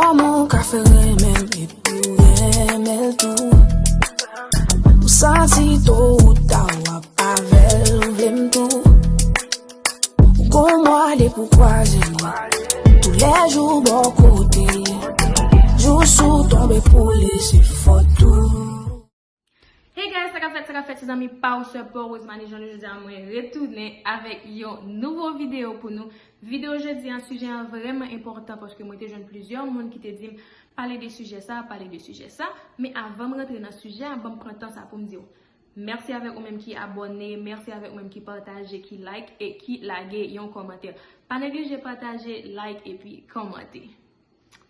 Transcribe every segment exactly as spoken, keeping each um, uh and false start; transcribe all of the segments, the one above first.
Kòman w ka fè renmen m epi w renmen l tou? M santi tôt ou tard w ap avè l, ou vle m tou. Ou gon mwa depi w kwaze m, toulèjou bò kote l. Jou si w tonbe pou li se fòt ou. Hey guys, sa k ap fèt, sa k ap fèt, se zanmi pa w, sè pa w, Rosemary Jean Louis. Jodi a mwen retounen avèk yon nouvo videyo pou nou. Videyo jodi a, sijè an vrèman enpòtan paske mwen te jwenn plizyè moun ki te di m pale de sijè sa, pale de sijè sa. Men avan m rantre nan sijè a, ban m pran tan sa pou m di w mèsi avèk ou menm ki abòne, mèsi avèk ou menm ki pataje, ki like e ki lage yon kòmantè. Pa neglije pataje, like epi kòmante.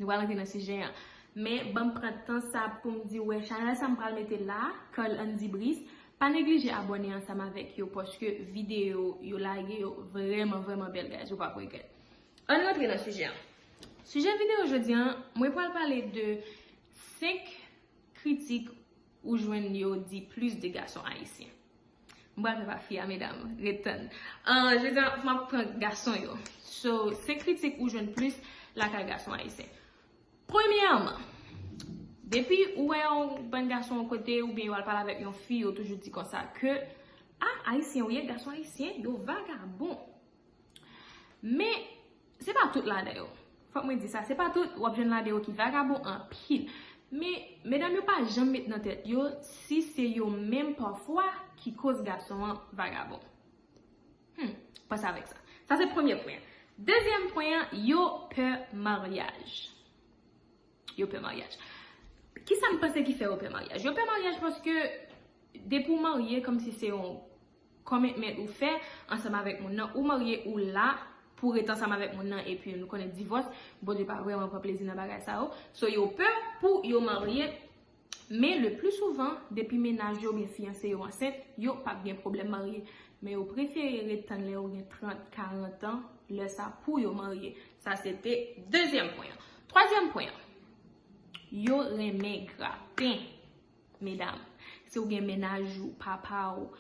Nou pral rantre nan sijè an. Men ban m pran tan sa pou m di w, wè chanèl sa m pral mete la, Carl Andy Brice. Pa neglije abòne ansanm avèk yo paske videyo yo lage yo vrèman, vrèman bèl, guys. Ou p ap regrèt. Ann rantre nan sijè an. Sijè videyo jodi an, mwen pral pale de senk kritik ou jwenn yo di plis de gason ayisyen. M pral fè pa fi a, medam, ret tann. An, jodi a, m ap pran gason yo. So, senk kritik ou jwenn plis lakay gason ayisyen. Premyèman, depi ou wè yon bann gason yon kote oubyen yo al pale avèk yon fi, yo toujou di konsa ke, a, ayisyen ou ye, gason ayisyen, yo vagabon. Men, se pa tout ladan yo. Fòk mwen di sa, se pa tout, w ap jwenn ladan yo ki vagabon anpil. Men, medam yo pa janm met nan tèt yo si se yo menm pafwa ki koz gason an vagabon. Hmm, panse avèk sa. Sa se premye pwen an. Dezyèm pwen an, yo pè maryaj. Yo pè maryaj. Kisa m panse ki fè yo pè maryaj? Yo pè maryaj paske depi w marye, kòmsi se yon commitment ou fè ansanm avèk moun nan, ou marye, ou la pou ret ansanm avèk moun nan, epi nou konnen divòs, Bondye pa vrèman pran plezi nan bagay sa yo. So, yo pè pou yo marye, men le pli souvan, depi mennaj yo oubyen fiyanse yo ansent, yo p ap gen pwoblèm marye. Men yo prefere ret tann lè yo gen trant, karant an, lè sa pou yo marye. Sa se te dezyèm pwen an. Twazyèm pwen an, yo renmen graten. Medam, si w gen mennaj ou, papa w,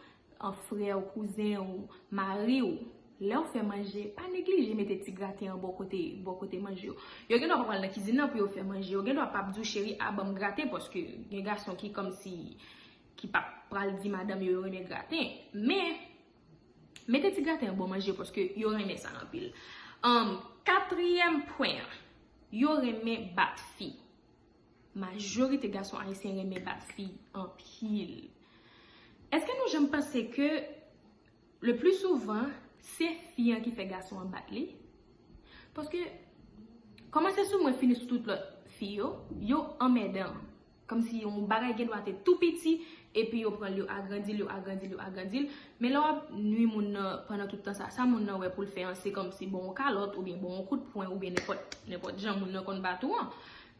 an frè w, kouzen w, mari w, lè w fè manje, pa neglije mete ti graten an bò kote, bò kote manje yo. Yo gendwa pa pral nan kizin nan pou yo fè manje, yo gendwa p ap di w cheri, a ban m graten, paske gen gason ki kòmsi, ki p ap pral di madanm yo yo renmen graten. Men, mete ti graten an bò manje yo, paske yo renmen sa anpil. Anm, katriyèm pwen an, yo renmen bat fi. Majorite gason ayisyen renmen bat fi anpil. Èske nou janm panse ke le pli souvan, se fi an ki fè gason an bat li? Paske, kòmanse sou mwen, fini sou tout lòt fi yo, yo anmèdan. Kòmsi yon bagay gendwa te tou piti, epi yo pran l, yo agrandi l, yo agrandi l, yo agrandi l. Men lè w ap nwi moun nan pandan tout tan sa, sa moun nan wè pou l fè an, se kòmsi ba w yon kalòt, oubyen ba w yon kout pwen, oubyen nenpòt, nenpòt jan moun nan konn bat ou an.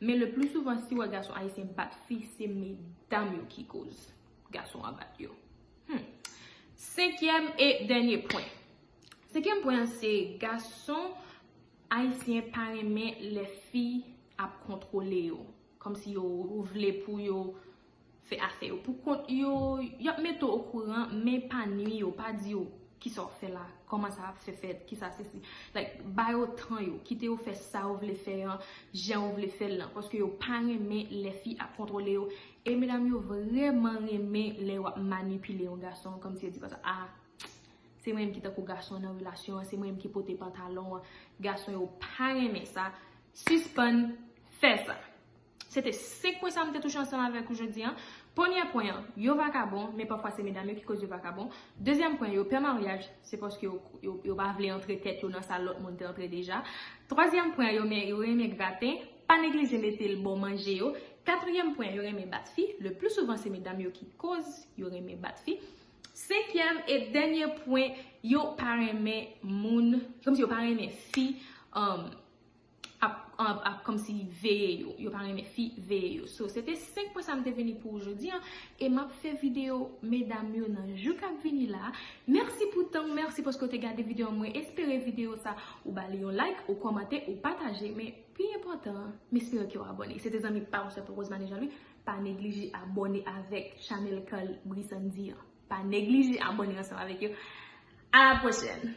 Men le pli souvan, si w wè gason ayisyen bat fi, se medam yo ki koz gason an bat yo. Hmm. Senkyèm e dènye pwen. Senkyèm pwen an se gason ayisyen pa renmen lè fi ap kontwole yo. Kòmsi yo vle pou yo fè afè yo pou kont yo, y ap mete w okouran, men pa nwi yo, pa di yo kisa w fè la, kòman sa ap fè fèt, kisa sesi. Like, ba yo tan yo, kite yo fè sa yo vle fè an, jan yo vle fè l lan, paske yo pa renmen lè fi ap kontwole yo. E medam yo vrèman renmen lè w ap manipile yon gason, kòmsi yo di konsa, a, se mwen menm ki tankou gason nan relasyon an, se mwen menm ki pote pantalon an. Gason yo pa renmen sa. Sispann fè sa. Se te senk pwen sa m te touche ansanm avèk ou jodi a. Premye pwen an, yo vakabon, men pafwa se medam yo ki koz yo vakabon. Dezyèm pwen, yo pè maryaj, se paske yo, yo, yo pa vle antre tèt yo nan sa lòt moun te antre deja. Twazyèm pwen, yo, men, yo renmen graten, pa neglije mete l bò manje yo. Katriyèm pwen, yo renmen bat fi, le pli souvan se medam yo ki koz yo renmen bat fi. Senkyèm e dènye pwen, yo pa renmen moun, kòmsi yo pa renmen fi, um, ap, ap, ap kòmsi veye yo. Yo pa renmen fi veye yo. So, se te senk pwen sa m te vini pou ou jodi a. E m ap fè videyo medam yo nan jou k ap vini la. Mèsi pou tan w, mèsi paske w te gade videyo an. Mwen espere videyo sa, ou ba li yon like, ou kòmante, ou pataje. Men pi enpòtan an, m espere ke w abòne. Se te zanmi pa w, sè pa w, Rosemary Jean Louis. Pa neglije abòne avèk chanèl Carl Brisandy an. Pa neglije abòne ansanm avèk yo. A la pwochèn!